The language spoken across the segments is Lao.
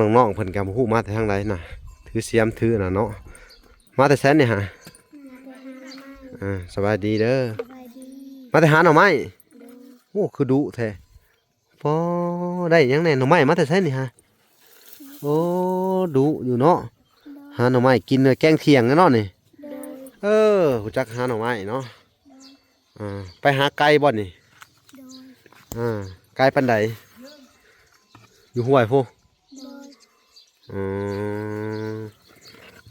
ນ້ອງໆເພິ່ນກໍບໍ່ຮູ້ມາແຕ່ທາງໃດນະ ຖືສຽມຖືອັນນັ້ນເນາະ. ມາແຕ່ໃສນີ້ຫາ? ມາແຕ່ຫາໜໍ່ໄມ້. ອ່າ ສະບາຍດີເດີ. ສະບາຍດີ. ມາແຕ່ຫາໜໍ່ໄມ້? ໂດຍ. ໂອ້ ຄືດຸແທ້. ປໍ ໄດ້ຫຍັງແດ່? ໜໍ່ໄມ້ມາແຕ່ໃສນີ້ຫາ? ໂອ້ ດຸຢູ່ເນາະ. ໂດຍ. ຫາໜໍ່ໄມ້ກິນແກງທ່ຽງແນ່ເນາະນີ້. ໂດຍ. ເອີ ຮູ້ຈັກຫາໜໍ່ໄມ້ເນາະ. ໂດຍ. ອ່າ ໄປຫາໄກບໍ່ນີ້? ໂດຍ. ອ່າ ໄກປານໃດ? ຢູ່ຫ້ວຍພຸ້ນ? ໂດຍ. ອືມ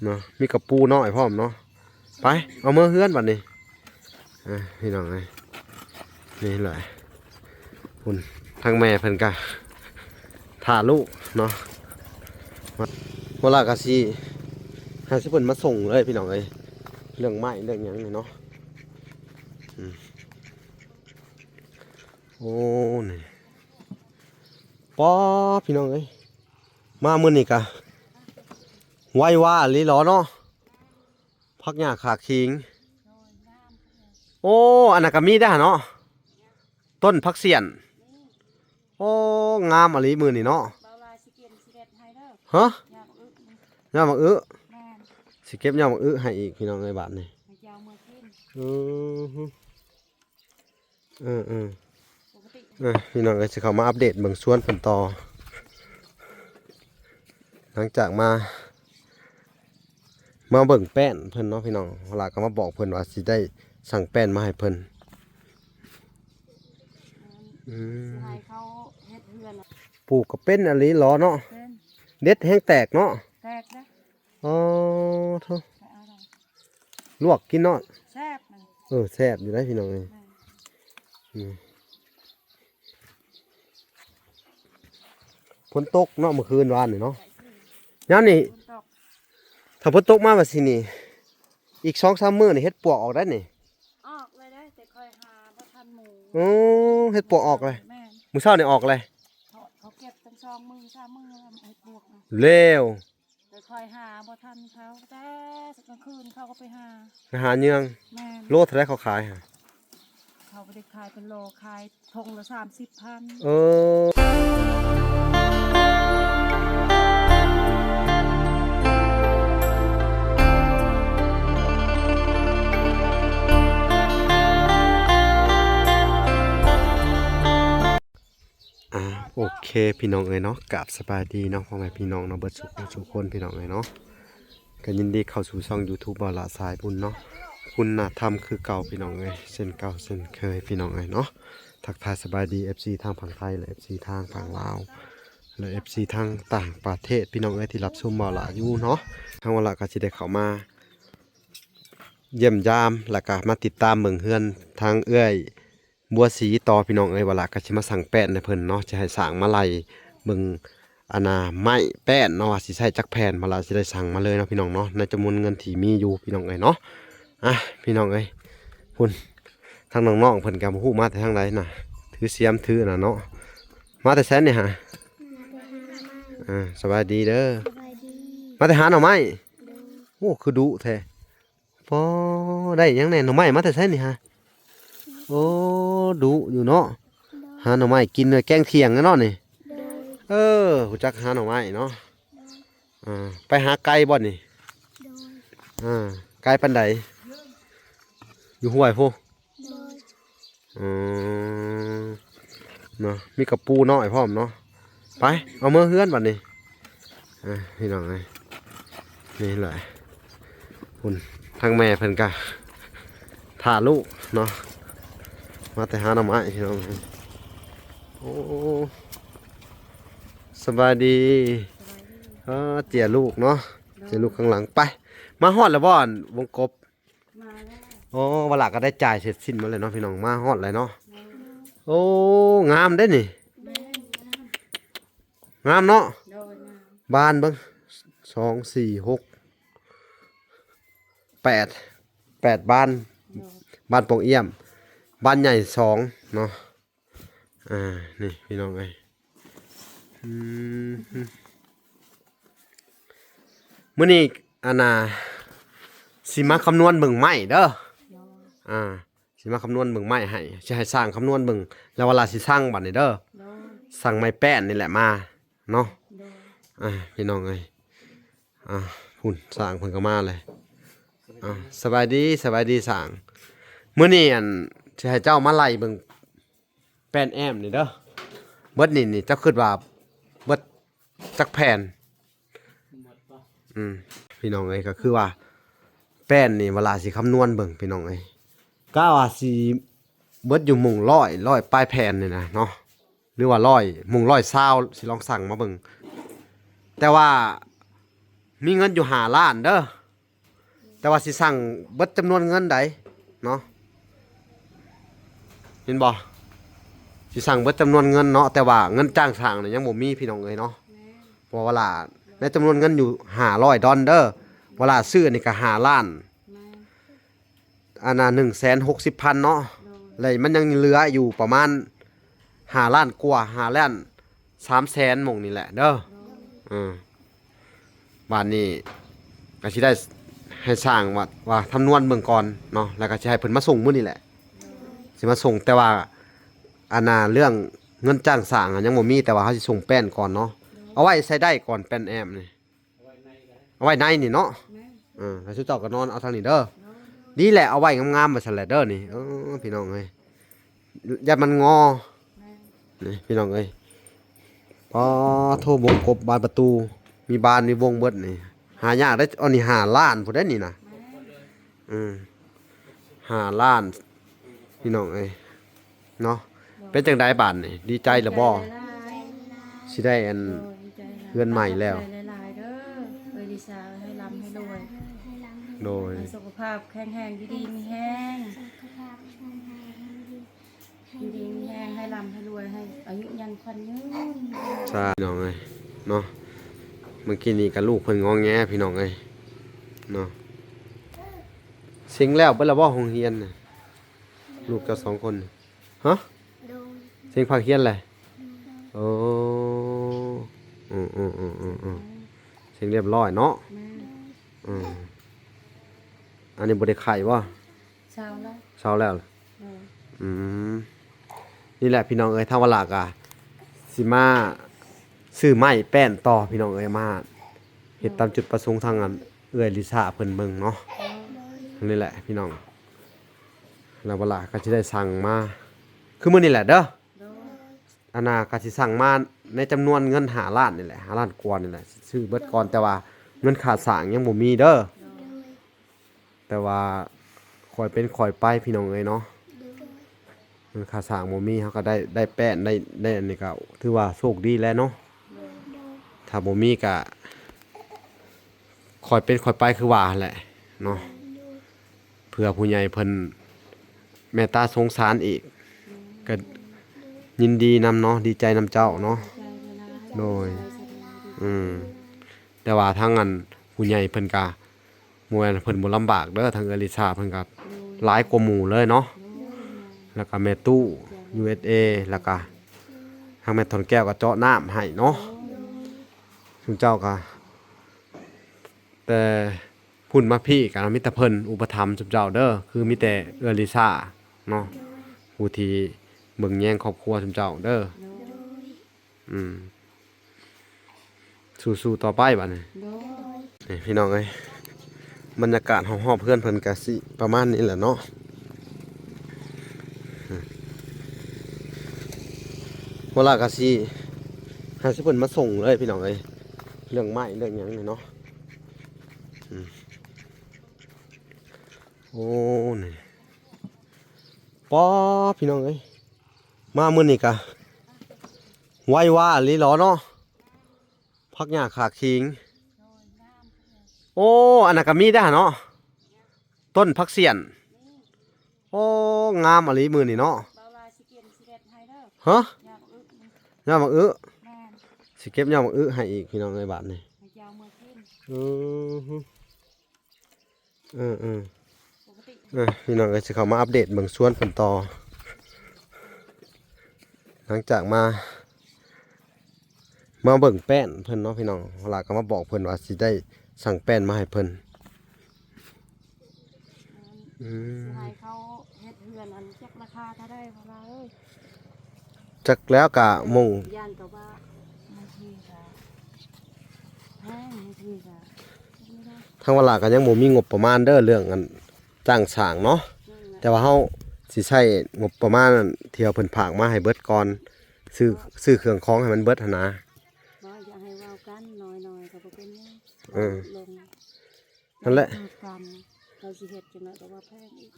ເນາະ ມີກະປູນ້ອຍພ້ອມເນາະ. ໄປ ເອົາເມືອເຮືອນບັດນີ້. ອ່າ ພີ່ນ້ອງເອີຍ ນີ້ແຫຼະ ພຸ້ນ ທາງແມ່ເພິ່ນກະຖ້າລູກເນາະ. ເວລາກະຊິໃຫ້ເພິ່ນມາສົ່ງເລີຍ ພີ່ນ້ອງເອີຍ ເລື່ອງໄມ້ເລື່ອງຫຍັງນີ້ເນາະ. ອືມ ໂອ້ ນີ້ ປ້າ ພີ່ນ້ອງເອີຍ ມາມື້ນີ້ກະໄວວາອີ່ຫຼີເນາະ. ຜັກຫຍ້າຂາຄີງ ໂອ້ ອັນນັ້ນກະມີເດ້ເນາະ ຕົ້ນຜັກສ້ຽນ. ໂອ້ ງາມອີ່ຫຼີມື້ນີ້ເນາະ. ເບົາຫຼາຍຊິເກັບຊິເດັດໃຫ້ເດີ. ຮະ? ຍອດໝາກອຶ. ຍອດໝາກອຶ. ແມ່ນ. ຊິເກັບຍອດໝາກອຶໃຫ້ອີກ ພີ່ນ້ອງເອີຍ ບາດນີ້ ໃຫ້ເຈົ້າເມືອກິນ. ອື ເອີໆ ເອີ ພີ່ນ້ອງເອີຍ ຊິເຂົ້າມາອັບເດດເບິ່ງສວນເພິ່ນຕໍ່ ຫຼັງຈາກມາ ມາເບິ່ງແປ້ນເພິ່ນເນາະ ພີ່ນ້ອງ. ເວລາກໍມາບອກເພິ່ນວ່າຊິໄດ້ສັ່ງແປ້ນມາໃຫ້ເພິ່ນ. ອືມ ຊິໃຫ້ເຂົາເຮັດເຮືອນ. ປູກກໍເປັນອີ່ຫຼີເນາະ. ເປັນ. ເດັດແຮງແຕກເນາະ. ແຕກເດ້. ອໍ ໂທ້ ລວກກິນເນາະ ແຊບ. ເອີ ແຊບຢູ່ໄດ໋ ພີ່ນ້ອງເອີຍ. ອືມ ຝົນຕົກເນາະ ມື້ຄືນວານນີ້ເນາະ. ຍາມນີ້ ຝົນຕົກ ຖ້າຝົນຕົກມາວ່າຊີ້ນີ້ ອີກສອງສາມມື້ນີ້ ເຫັດປວກອອກໄດ໋ນີ້. ອອກເລີຍເດ້ ແຕ່ຂ້ອຍຫາບໍ່ທັນໝູ່. ໂອ້ ເຫັດປວກອອກເລີຍ. ແມ່ນ. ມື້ເຊົ້ານີ້ອອກເລີຍ. ເຂົາ ເຂົາເກັບຕັ້ງສອງມື້ສາມມື້ແລ້ວ ເຫັດປວກນະ ແລ້ວ ແຕ່ຂ້ອຍຫາບໍ່ທັນເຂົາ ແຕ່ກາງຄືນເຂົາກໍໄປຫາ ໄປຫາເຍືອງ. ແມ່ນ. ໂລເທົ່າໃດເຂົາຂາຍຫະ? ເຂົາບໍ່ໄດ້ຂາຍເປັນໂລ ຂາຍຖົງລະສາມສິບພັນ. ເອີ ອ່າ ໂອເຄ ພີ່ນ້ອງເອີຍເນາະ ກາບສະບາຍດີເນາະ ພໍ່ແມ່ພີ່ນ້ອງເນາະ ເບິດສູ່ຜູ້ສູ່ຄົນ ພີ່ນ້ອງເອີຍເນາະ. ກໍຍິນດີເຂົ້າສູ່ຊ່ອງ YouTube ບ່າວຫຼ້າສາຍບຸນເນາະ ຄຸນນະທຳຄືເກົ່າ ພີ່ນ້ອງເອີຍ ເຊັ່ນເກົ່າເຊັ່ນເຄີຍ ພີ່ນ້ອງເອີຍເນາະ. ທັກທາຍສະບາຍດີ ເອັຟຊີ ທາງຝັ່ງໄທ ແລະ ເອັຟຊີ ທາງຝັ່ງລາວ ແລະ ເອັຟຊີ ທາງຕ່າງປະເທດ ພີ່ນ້ອງເອີຍ ທີ່ຮັບຊົມບ່າວຫຼ້າຢູ່ເນາະ. ທາງບ່າວຫຼ້າກໍຊິໄດ້ເຂົ້າມາຢ້ຽມຢາມ ແລ້ວກໍມາຕິດຕາມເບິ່ງເຮືອນທາງເອື້ອຍ ບົວສີຕໍ່ ພີ່ນ້ອງເອີຍ. ວ່າລະກໍຊິມາສັ່ງແປ້ນໃຫ້ເພິ່ນເນາະ ຈະໃຫ້ຊ່າງມາໄລ່ເບິ່ງ ອັນນ່າ ໄມ້ແປ້ນເນາະ ວ່າຊິໃຊ້ຈັກແຜ່ນ ວ່າລະຊິໄດ້ສັ່ງມາເລີຍເນາະ ພີ່ນ້ອງເນາະ ໃນຈຳນວນເງິນທີ່ມີຢູ່ ພີ່ນ້ອງເອີຍເນາະ. ອ່ະ ພີ່ນ້ອງເອີຍ ພຸ້ນ ທາງນ້ອງໆເພິ່ນກໍບໍ່ຮູ້ມາແຕ່ທາງໃດນະ ຖືສຽມຖືອັນນັ້ນເນາະ. ມາແຕ່ໃສນີ້ຫາ? ມາແຕ່ຫາໜໍ່ໄມ້. ອ່າ ສະບາຍດີເດີ. ສະບາຍດີ. ມາແຕ່ຫາໜໍ່ໄມ້? ໂດຍ. ໂອ້ ຄືດຸແທ້. ປໍ ໄດ້ຫຍັງແດ່? ໜໍ່ໄມ້ມາແຕ່ໃສນີ້ຫາ? ໂອ້ ດຸຢູ່ເນາະ. ໂດຍ. ຫາໜໍ່ໄມ້ກິນແກງທ່ຽງເນາະນີ້. ໂດຍ. ເອີ ຮູ້ຈັກຫາໜໍ່ໄມ້ເນາະ. ໂດຍ. ອ່າ ໄປຫາໄກບໍ່ນີ້? ໂດຍ. ອ່າ ໄກປານໃດ? ຢູ່ຫ້ວຍພຸ້ນ? ໂດຍ. ອືມ ເນາະ ມີກະປູນ້ອຍພ້ອມເນາະ. ໄປ ເອົາເມືອເຮືອນບັດນີ້. ອ່ະ ພີ່ນ້ອງເອີຍ ນີ້ແຫຼະ ພຸ້ນ ທາງແມ່ເພິ່ນກະຖ້າລູກເນາະ ມາແຕ່ຫາໜໍ່ໄມ້ ພີ່ນ້ອງເອີຍ. ໂອ້ ສະບາຍດີ. ສະບາຍດີ. ເອີ ເຈ້ຍລູກເນາະ. ໂດຍ. ເຈ້ຍລູກຂ້າງຫຼັງ. ໄປ ມາຮອດແລ້ວບໍ່ ອັນວົງກົບ? ມາແລ້ວ. ໂອ້ ວາລະກໍໄດ້ຈ່າຍເສັດສິ້ນມາແລ້ວເນາະ ພີ່ນ້ອງ ມາຮອດແລ້ວເນາະ. ໂດຍ. ໂອ້ ງາມເດ້ນີ້. ແມ່ນ ງາມເນາະ. ໂດຍ ງາມ. ບານເບິ່ງ ສອງ ສີ່ ຫົກ ແປດ ແປດບານ. ໂດຍ. ບານປ່ອງອຽມ ບານໃຫຍ່ສອງເນາະ. ອ່າ ນີ້ ພີ່ນ້ອງເອີຍ ອືມ ມື້ນີ້ ອັນນ່າ ຊິມາຄຳນວນເບິ່ງໄມ້ເດີ. ໂດຍ. ອ່າ ຊິມາຄຳນວນເບິ່ງໄມ້ໃຫ້ ຊິໃຫ້ຊ່າງຄຳນວນເບິ່ງ ແລ້ວວາລະຊິສັ່ງບັດນີ້ເດີ. ໂດຍ. ສັ່ງໄມ້ແປ້ນນີ້ແຫຼະມາເນາະ. ໂດຍ. ອ່າ ພີ່ນ້ອງເອີຍ ອ່າ ພຸ້ນ ຊ່າງເພິ່ນກໍມາແລ້ວ. ອ່າ ສະບາຍດີ ສະບາຍດີຊ່າງ. ມື້ນີ້ ອັນ ຊິໃຫ້ເຈົ້າມາໄລ່ເບິ່ງແປ້ນແອ້ມນີ້ເດີ. ເບິດນີ້ນີ້ ເຈົ້າຄິດວ່າເບິດຈັກແຜ່ນ? ອືມ ພີ່ນ້ອງເອີຍ ກໍຄືວ່າແປ້ນນີ້ ເວລາຊິຄຳນວນເບິ່ງ ພີ່ນ້ອງເອີຍ ກະວ່າຊິເບິດຢູ່ໝ່ອງຮ້ອຍ ຮ້ອຍປາຍແຜ່ນນີ້ນະເນາະ ຫຼືວ່າຮ້ອຍ ໝ່ອງຮ້ອຍຊາວ ຊິລອງຊັ່ງມາເບິ່ງ. ແຕ່ວ່າມີເງິນຢູ່ຫ້າລ້ານເດີ ແຕ່ວ່າຊິສັ່ງເບິດຈຳນວນເງິນໃດເນາະ ເຫັນບໍ່? ຊິສັ່ງເບິດຈຳນວນເງິນເນາະ ແຕ່ວ່າເງິນຈ້າງສ້າງນີ້ຍັງບໍ່ມີ ພີ່ນ້ອງເອີຍເນາະ. ແມ່ນ ເພາະວ່າລະ ໃນຈຳນວນເງິນຢູ່ຫ້າຮ້ອຍດອນເດີ ເວລາຊື້ອັນນີ້ກໍຫ້າລ້ານ ແມ່ນ ອັນນ່າ ໜຶ່ງແສນຫົກສິບພັນເນາະ. ໂດຍ ແລ້ວມັນຍັງເຫຼືອຢູ່ປະມານຫ້າລ້ານກວ່າ ຫ້າລ້ານສາມແສນໝ່ອງນີ້ແຫຼະເດີ. ໂດຍ ເອີ ບາດນີ້ກໍຊິໄດ້ໃຫ້ຊ່າງວ່າ ວ່າຄຳນວນເບິ່ງກ່ອນເນາະ ແລ້ວກໍຊິໃຫ້ເພິ່ນມາສົ່ງມື້ນີ້ແຫຼະ. ໂດຍ ຊິມາສົ່ງ ແຕ່ວ່າອັນນ່າ ເລື່ອງເງິນຈ້າງສ້າງອະຍັງບໍ່ມີ ແຕ່ວ່າເຮົາຊິສົ່ງແປ້ນກ່ອນເນາະ. ໂດຍ ເອົາໄວ້ໃສ່ໄດ້ກ່ອນ ແປ້ນແອ້ມນີ້ ເອົາໄວ້ໃນນີ້ເນາະ. ແມ່ນ ເອີ ແລ້ວຊຸມເຈົ້າກໍນອນເອົາທາງນີ້ເດີ. ໂດຍ ດີແຫຼະ ເອົາໄວ້ງາມໆໄວ້ຊັ້ນແຫຼະເດີນີ້. ເອີ ພີ່ນ້ອງເອີຍ ຢ້ານມັນງໍ. ແມ່ນ ນີ້ພີ່ນ້ອງເອີຍ ປາໂທ ວົງກົບບານປະຕູ ມີບານມີວົງເບິດນີ້ ຫາຍາກໄດ໋. ອັນນີ້ຫ້າລ້ານພຸ້ນເດ້ນີ້ນະ. ແມ່ນ ອືມ ຫ້າລ້ານ ພີ່ນ້ອງເອີຍເນາະ. ໂດຍ ເປັນຈັ່ງໃດບາດນີ້ ດີໃຈລະບໍ່? ດີໃຈຫຼາຍໆ ຊິໄດ້ອັນ ໂດຍ ດີໃຈຫຼາຍໆ ເຮືອນໃໝ່ແລ້ວ. ຂອບໃຈຫຼາຍໆເດີ ເອື້ອຍລິຊາ ໃຫ້ລ່ຳໃຫ້ລວຍ. ໂດຍ ໃຫ້ສຸຂະພາບແຂງແຮງ ຢູ່ດີມີແຮງ ສຸຂະພາບແຂງແຮງ ຢູ່ດີມີແຮງ ໃຫ້ລ່ຳໃຫ້ລວຍ ໃຫ້ອາຍຸຍືນຂວັນຍືນ. ສາທຸ ພີ່ນ້ອງເອີຍເນາະ. ເມື່ອກີ້ນີ້ກໍລູກເພິ່ນງອແງ ພີ່ນ້ອງເອີຍເນາະ. ເສັງແລ້ວເບິດລະບໍ່ໂຮງຮຽນນະ ລູກເຈົ້າສອງຄົນນະ? ຮະ? ໂດຍ ເສັງພາກຮຽນແຫຼະ. ໂດຍ ໂອ້ ອື ອື ອື ອື ອື ເສັງຮຽບຮ້ອຍເນາະ. ແມ່ນ ອື ອັນນີ້ບໍ່ໄດ້ໄຂ້ບໍ່? ເຊົາແລ້ວ ເຊົາແລ້ວ. ໂດຍ ອືມ ນີ້ແຫຼະ ພີ່ນ້ອງເອີຍ ທາງວາລາກະຊິມາຊື້ໄມ້ແປ້ນຕໍ່ ພີ່ນ້ອງເອີຍ ມາເຮັດຕາມຈຸດປະສົງທາງອັນເອື້ອຍລິຊາເພິ່ນເບິ່ງເນາະ. ໂດຍ ນີ້ແຫຼະ ພີ່ນ້ອງ ແລ້ວວາລາກໍຊິໄດ້ສັ່ງມາ ຄືມື້ນີ້ແຫຼະເດີ. ໂດຍ ອັນນ່າ ກໍຊິສັ່ງມາໃນຈຳນວນເງິນຫ້າລ້ານນີ້ແຫຼະ ຫ້າລ້ານກວ່ານີ້ແຫຼະ ຊື້ເບິດກ່ອນ ແຕ່ວ່າເງິນຄ່າສ້າງຍັງບໍ່ມີເດີ. ໂດຍ ແຕ່ວ່າຄ່ອຍເປັນຄ່ອຍໄປ ພີ່ນ້ອງເອີຍເນາະ. ໂດຍ ເງິນຄ່າສ້າງບໍ່ມີ ເຮົາກໍໄດ້ ໄດ້ແປ້ນ ໄດ້ ໄດ້ອັນນີ້ກໍຖືວ່າໂຊກດີແລ້ວເນາະ. ໂດຍ ຖ້າບໍ່ມີກໍຄ່ອຍເປັນຄ່ອຍໄປ ຄືວ່າຫັ້ນແຫຼະເນາະ. ໂດຍ ເພື່ອຜູ້ໃຫຍ່ເພິ່ນເມດຕາສົງສານອີກ ກໍຍິນດີນຳເນາະ ດີໃຈນຳເຈົ້າເນາະ. ໂດຍ ອືມ ແຕ່ວ່າທາງອັນຜູ້ໃຫຍ່ເພິ່ນກະ ບໍ່ແມ່ນເພິ່ນບໍ່ລຳບາກເດີ ທາງເອື້ອຍລິຊາເພິ່ນກະຫຼາຍກວ່າໝູ່ເລີຍເນາະ. ແລ້ວກະແມ່ຕູ້ ຢູເອສເອ ແລ້ວກະທາງແມ່ທອນແກ້ວກະເຈາະນ້ຳໃຫ້ເນາະ. ຊຸມເຈົ້າກະ ແຕ່ພຸ້ນມາພີ້ກະມີແຕ່ເພິ່ນອຸປະຖຳຊຸມເຈົ້າເດີ ຄືມີແຕ່ເອື້ອຍລິຊາເນາະ ຜູ້ທີ່ເບິ່ງແຍງຄອບຄົວຊຸມເຈົ້າເດີ. ໂດຍ ອືມ ສູ້ໆຕໍ່ໄປບາດນີ້. ໂດຍ ນີ້ພີ່ນ້ອງເອີຍ ບັນຍາກາດຮອບໆເຮືອນເພິ່ນກະຊິປະມານນີ້ແຫຼະເນາະ. ເວລາກະຊິໃຫ້ເພິ່ນມາສົ່ງເລີຍ ພີ່ນ້ອງເອີຍ ເລື່ອງໄມ້ເລື່ອງຫຍັງນີ້ເນາະ. ອືມ ໂອ້ ນີ້ ປາ ພີ່ນ້ອງເອີຍ ມາມື້ນີ້ກະໄວວາອີ່ຫຼີເນາະ. ຜັກຫຍ້າຂາຄີງ ໂອ້ ອັນນັ້ນກະມີເດ້ເນາະ ຕົ້ນຜັກສ້ຽນ. ໂອ້ ງາມອີ່ຫຼີມື້ນີ້ເນາະ. ບໍ່ວ່າຊິເກັບຊິເດັດໃຫ້ເດີ. ຮະ? ຍອດໝາກອຶ. ຍອດໝາກອຶ. ແມ່ນ ຊິເກັບຍອດໝາກອຶໃຫ້ອີກ ພີ່ນ້ອງເອີຍ ບາດນີ້. ໃຫ້ເຈົ້າເມືອກິນ. ອື ເອີໆ ເອີ ພີ່ນ້ອງເອີຍ ຊິເຂົ້າມາອັບເດດເບິ່ງສວນເພິ່ນຕໍ່ ຫຼັງຈາກມາ ມາເບິ່ງແປ້ນເພິ່ນເນາະ ພີ່ນ້ອງ. ເຮົາລະກໍມາບອກເພິ່ນວ່າຊິໄດ້ສັ່ງແປ້ນມາໃຫ້ເພິ່ນ. ອືມ ຊິໃຫ້ເຂົາເຮັດເຮືອນ ອັນຈັກລາຄາເທົ່າໃດ ເພາະວ່າ ເອີຍ ຈັກແລ້ວກະມຸງ ຢ້ານກະວ່າ ບາງທີກະ ທາງວາລາກໍຍັງບໍ່ມີງົບປະມານເດີ ເລື່ອງອັນຈ້າງສ້າງເນາະ. ແຕ່ວ່າເຮົາຊິໃຊ້ງົບປະມານອັນທີ່ວ່າເພິ່ນຝາກມາໃຫ້ເບິດກ່ອນ ຊື້ ຊື້ເຄື່ອງຂອງໃຫ້ມັນເບິດຫັ້ນນະ. ບໍ່ ຢາກໃຫ້ເວົ້າກັນ ນ້ອຍໆກໍບໍ່ເປັນຫຍັງ. ເອີ ລົງ ນັ້ນແຫຼະ ເຂົາຊິເຮັດຈັ່ງໃດກໍວ່າແພງອີກ.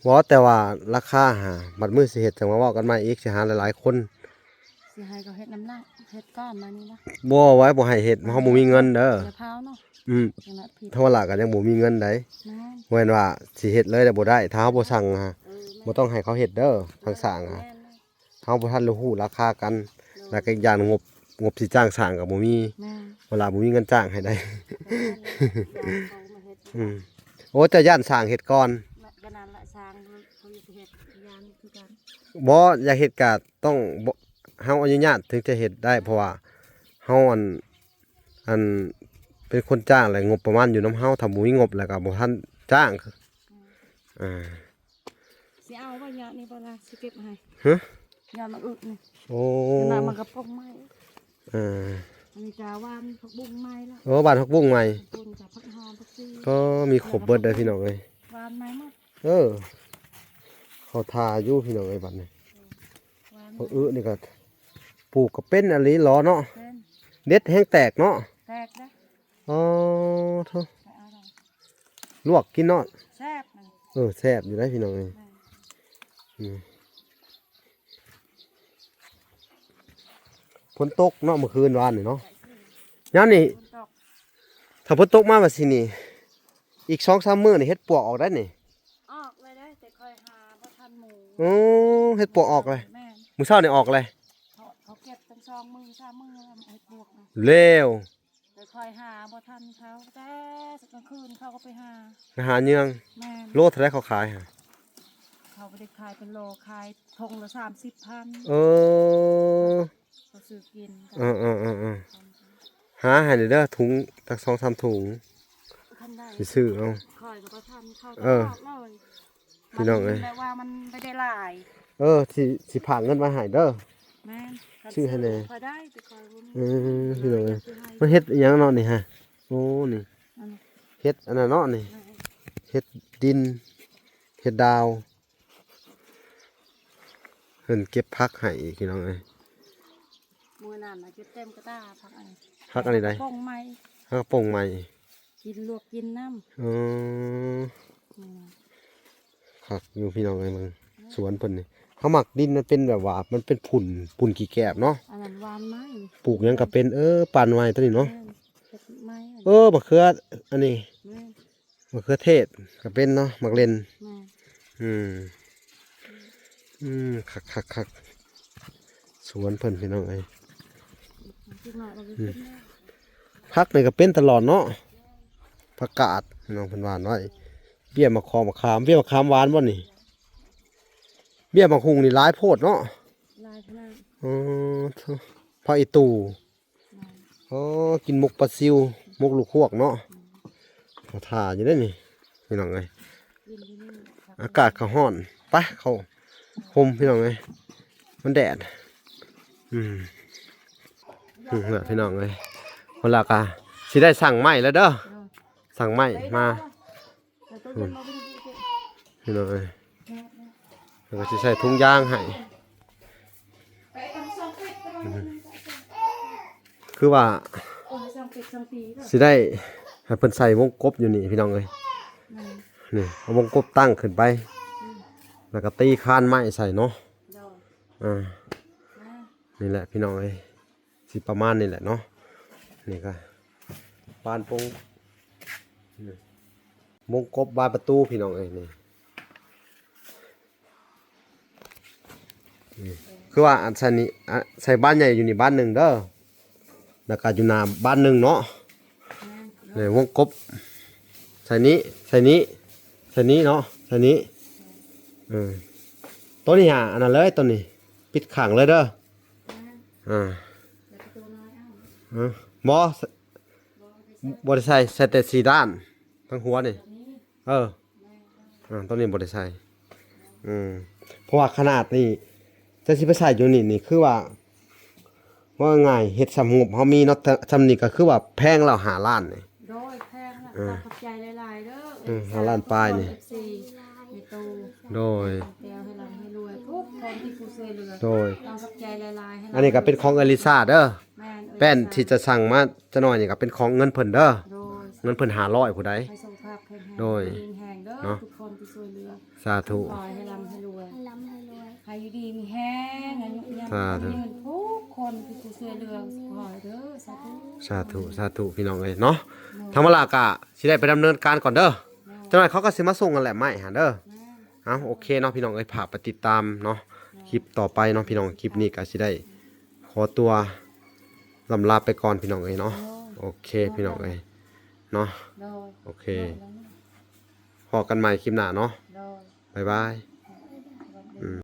ບໍ່ ແຕ່ວ່າລາຄາຫາ ບັດມື້ຊິເຮັດຈັ່ງມາເວົ້າກັນໃໝ່ອີກ ຊິຫາຫຼາຍໆຄົນ. ຊິໃຫ້ເຂົາເຮັດນຳຫຼັງ ເຮັດກ່ອນມານີ້ນະ. ບໍ່ໄວ້ ບໍ່ໃຫ້ເຮັດ ເຮົາບໍ່ມີເງິນເດີ. ຢ່າພາວເນາະ. ອືມ ທາງວາລາກໍຍັງບໍ່ມີເງິນໃດ. ບໍ່ແມ່ນວ່າຊິເຮັດເລີຍແລ້ວບໍ່ໄດ້ ຖ້າເຮົາບໍ່ສັ່ງຫາ ບໍ່ຕ້ອງໃຫ້ເຂົາເຮັດເດີ ທາງສ້າງຫາ. ເຮົາບໍ່ທັນຮູ້ລາຄາກັນ ແລ້ວກໍອີກຢ່າງງົບ ງົບຊິຈ້າງສ້າງກໍບໍ່ມີ. ວາລາບໍ່ມີເງິນຈ້າງໃຫ້ໄດ້. ອືມ ໂອ້ ເຈົ້າຢ້ານສ້າງເຮັດກ່ອນ. ກໍນັ້ນລະ ສ້າງເຂົາຢາກເຮັດ ຢ້ານຄືກັນ. ບໍ່ ຢາກເຮັດກໍຕ້ອງ ເຮົາອະນຸຍາດເຖິງຈະເຮັດໄດ້ ເພາະວ່າເຮົາອັນ ອັນເປັນຄົນຈ້າງ ແລະ ງົບປະມານຢູ່ນຳເຮົາ ຖ້າບໍ່ມີງົບແລ້ວກໍບໍ່ທັນຈ້າງ. ອືມ ອ່າ ຊິເອົາບໍ່ຍອດນີ້ບໍ່ລະ ຊິເກັບໃຫ້. ຮະ? ຍອດໝາກອຶດນີ້. ໂອ້ ຍອດໝາກກະປົງໃໝ່. ເອີ ອັນນີ້ກະຫວ່ານຜັກບຸ້ງໃໝ່ລະ. ໂອ້ ຫວ່ານຜັກບຸ້ງໃໝ່. ຜັກບຸ້ງກັບຜັກຫອມ ຜັກຊີ. ກໍມີຄົບເບິດເດີພີ່ນ້ອງເອີຍ. ຫວ່ານໃໝ່ໝົດ. ເອີ ເຂົາທ່າຢູ່ພີ່ນ້ອງເອີຍ ບັດນີ້. ເອີ ຫວ່ານ ໝາກອຶນີ້ກໍປູກກໍເປັນອີ່ຫຼີຫຼໍເນາະ. ເປັນ ເດັດແຮງແຕກເນາະ. ແຕກເດ້. ອໍ ໂທ້ ໄປເອົາໄດ້ ລວກກິນເນາະ. ແຊບນະ. ເອີ ແຊບຢູ່ໄດ໋ພີ່ນ້ອງເອີຍ. ແມ່ນ ອືມ ຝົນຕົກເນາະ ມື້ຄືນວານນີ້ເນາະ. ຍາມນີ້ ຝົນຕົກ ຖ້າຝົນຕົກມາວ່າຊີ້ນີ້ ອີກສອງສາມມື້ນີ້ ເຫັດປວກອອກໄດ໋ນີ້. ອອກເລີຍເດ້ ແຕ່ຂ້ອຍຫາບໍ່ທັນໝູ່. ໂອ້ ເຫັດປວກອອກເລີຍ. ແມ່ນ ມື້ເຊົ້ານີ້ອອກເລີຍ. ເຂົາ ເຂົາເກັບຕັ້ງສອງມື້ສາມມື້ແລ້ວ ເຫັດປວກນະ. ແລ້ວ ແຕ່ຂ້ອຍຫາບໍ່ທັນເຂົາ ແຕ່ກາງຄືນເຂົາກໍໄປຫາ ໄປຫາເຍືອງ. ແມ່ນ ໂລເທົ່າໃດເຂົາຂາຍຫະ? ເຂົາບໍ່ໄດ້ຂາຍເປັນໂລ ຂາຍຖົງລະສາມສິບພັນ. ເອີ ເຂົາຊື້ກິນ. ເອີໆໆໆ ຫາໃຫ້ແດ່ເດີ ຖົງຈັກສອງສາມຖົງ ຄັນໄດ້ ຊິຊື້ເອົາ. ຂ້ອຍກໍບໍ່ທັນເຂົາ ເອີ ຕະຫຼອດເລີຍ. ພີ່ນ້ອງເອີຍ ແບບວ່າມັນບໍ່ໄດ້ຫຼາຍ. ເອີ ຊິ ຊິຝາກເງິນໄວ້ໃຫ້ເດີ. ແມ່ນ ຊື້ໃຫ້ແດ່ ຂ້ອຍໄດ້ ແຕ່ຂ້ອຍບໍ່ມີ. ເອີ ພີ່ນ້ອງເອີຍ ມັນເຫັດອີ່ຫຍັງເນາະນີ້ຫະ? ໂອ້ ນີ້ ອັນນີ້ ເຫັດອັນນັ້ນເນາະນີ້. ແມ່ນ ເຫັດດິນ ເຫັດດາວ. ເພິ່ນເກັບຜັກໃຫ້ອີກ ພີ່ນ້ອງເອີຍ. ມື້ນັ້ນນະເກັບເຕັມກະຕ່າ ຜັກອັນນີ້ ຜັກອັນນີ້ໃດ໋? ປົງໃໝ່ ຜັກປົງໃໝ່ ກິນ ລວກກິນນຳ. ເອີ ອືມ ຄັກຢູ່ພີ່ນ້ອງເອີຍ ເບິ່ງ ອືມ ສວນເພິ່ນນີ້. ເຮົາມັກດິນມັນເປັນແບບວ່າ ມັນເປັນຝຸ່ນ ຝຸ່ນຂີ້ແກບເນາະ. ອັນນັ້ນຫວ່ານໄມ້ ປູກຫຍັງກໍເປັນ. ເອີ ປານໄມ້ຕົວນີ້ເນາະ. ແມ່ນ ເຮັດໄມ້ ເອີ ບັກເຂືອອັນນີ້. ແມ່ນ ມະເຂືອເທດກໍເປັນເນາະ ໝາກເລັ່ນ. ແມ່ນ ອືມ ອືມ ຄັກໆໆ ສວນເພິ່ນພີ່ນ້ອງເອີຍ. ອືມ ຜັກນີ້ກໍເປັນຕະຫຼອດເນາະ ຜັກກາດ ພີ່ນ້ອງເພິ່ນຫວ່ານໄວ້. ເບ້ຍໝາກຂອມ ໝາກຂາມ ເບ້ຍໝາກຂາມຫວານບໍ່ນີ້? ເບ້ຍໝາກຫຸ່ງນີ້ຫຼາຍໂພດເນາະ. ຫຼາຍຂະໜາດ. ອໍ ໂທ້ ຜັກອີ່ຕູ່. ແມ່ນ ໂອ້ ກິນໝົກປາຊິວ ໝົກລູກຮວກເນາະ. ອືມ ເຂົາທ່າຢູ່ເດ້ນີ້ ພີ່ນ້ອງເອີຍ. ກິນຢູ່ນີ້ ອາກາດກໍຮ້ອນ ໄປເຂົ້າຮົ່ມ ພີ່ນ້ອງເອີຍ ມັນແດດ. ອືມ ອືມ ພີ່ນ້ອງເອີຍ ເວລາກໍຊິໄດ້ສັ່ງໄມ້ແລ້ວເດີ. ເອີ ສັ່ງໄມ້ມາ. ອືມ ພີ່ນ້ອງເອີຍ ແລ້ວກໍຊິໃສ່ຖົງຢາງໃຫ້. ອືມ ຄືວ່າຊິໄດ້ໃຫ້ເພິ່ນໃສ່ວົງກົບຢູ່ນີ້ ພີ່ນ້ອງເອີຍ. ແມ່ນ ນີ້ ເອົາວົງກົບຕັ້ງຂຶ້ນໄປ. ອືມ ແລ້ວກໍຕີຄານໄມ້ໃສ່ເນາະ. ໂດຍ ອ່າ ແມ່ນ ນີ້ແຫຼະ ພີ່ນ້ອງເອີຍ. ຊິປະມານນີ້ແຫຼະເນາະ. ນີ້ກໍບານໂປ່ງ ນີ້ ວົງກົບບານປະຕູ ພີ່ນ້ອງເອີຍ. ນີ້ ນີ້ ຄືວ່າອັນໃສ່ນີ້ ອະ ໃສ່ບານໃຫຍ່ຢູ່ນີ້ບານໜຶ່ງເດີ ແລ້ວກໍຢູ່ໜ້າບານໜຶ່ງເນາະ. ແມ່ນ ນີ້ ວົງກົບ ໃສ່ນີ້ ໃສ່ນີ້ ໃສ່ນີ້ເນາະ ໃສ່ນີ້. ເອີ ໂຕນີ້ຫາອັນນັ້ນເລີຍ ໂຕນີ້ປິດຂ້າງເລີຍເດີ. ອ່າ ເອີ ບໍ່ ບໍ່ໄດ້ໃສ່ ໃສ່ແຕ່ສີ່ດ້ານ ທັງຫົວນີ້. ເອີ ອ່າ ຕົວນີ້ບໍ່ໄດ້ໃສ່. ອືມ ເພາະວ່າຂະໜາດນີ້ ຈະຊິໄປໃສ່ຢູ່ນີ້ ນີ້ຄືວ່າ ວ່າງ່າຍ ເຮັດສ່ຳງົບເຮົາມີເນາະ ສ່ຳນີ້ກໍຄືວ່າແພງແລ້ວ ຫ້າລ້ານນີ້ ໂດຍ ແພງລະ ເອີ ກໍຂອບໃຈຫຼາຍໆເດີ ເອີ ຫ້າລ້ານປາຍນີ້ ເອັຟຊີ ແມ່ຕູ້ ໂດຍ ແຕ່ໃຫ້ລ່ຳໃຫ້ລວຍທຸກຄົນທີ່ຜູ້ຊ່ວຍເຫຼືອ ໂດຍ ຕ້ອງຂອບໃຈຫຼາຍໆ ໃຫ້ ອັນນີ້ກໍເປັນຂອງເອື້ອຍລິຊາເດີ ແມ່ນ ແປ້ນທີ່ຈະສັ່ງມາຈະໜ້ອຍນີ້ກໍເປັນຂອງເງິນເພິ່ນເດີ ໂດຍ ເງິນເພິ່ນຫ້າຮ້ອຍຜູ້ໃດ ໃຫ້ສຸຂະພາບແຂງແຮງ ໂດຍ ດີແຮງເດີ ເນາະ ທຸກຄົນທີ່ຊ່ວຍເຫຼືອ ສາທຸ ຂໍໃຫ້ລ່ຳໃຫ້ລວຍ ໃຫ້ລ່ຳໃຫ້ລວຍ ໃຫ້ຢູ່ດີມີແຮງ ອາຍຸຍືນ ສາທຸ ຍືນທຸກຄົນທີ່ຜູ້ຊ່ວຍເຫຼືອ ຂໍໃຫ້ເດີ ສາທຸ ສາທຸ ສາທຸ ພີ່ນ້ອງເອີຍເນາະ ໂດຍ ທາງມາລາກະຊິໄດ້ໄປດຳເນີນການກ່ອນເດີ ໂດຍ ຈັກໜ້ອຍເຂົາກໍຊິມາສົ່ງຫັ້ນແຫຼະ ໄມ້ຫັ້ນເດີ ແມ່ນ ເອົາ ໂອເຄເນາະ ພີ່ນ້ອງເອີຍ ຝາກໄປຕິດຕາມເນາະ ໂດຍ ຄລິບຕໍ່ໄປເນາະ ພີ່ນ້ອງ ຄລິບນີ້ກໍຊິໄດ້ຂໍຕົວລ່ຳລາໄປກ່ອນ ພີ່ນ້ອງເອີຍເນາະ ໂດຍ ໂອເຄ ພີ່ນ້ອງເອີຍເນາະ ໂດຍ ໂອເຄ ໂດຍ ພໍ້ກັນໃໝ່ຄລິບໜ້າເນາະ ໂດຍ ບາຍບາຍ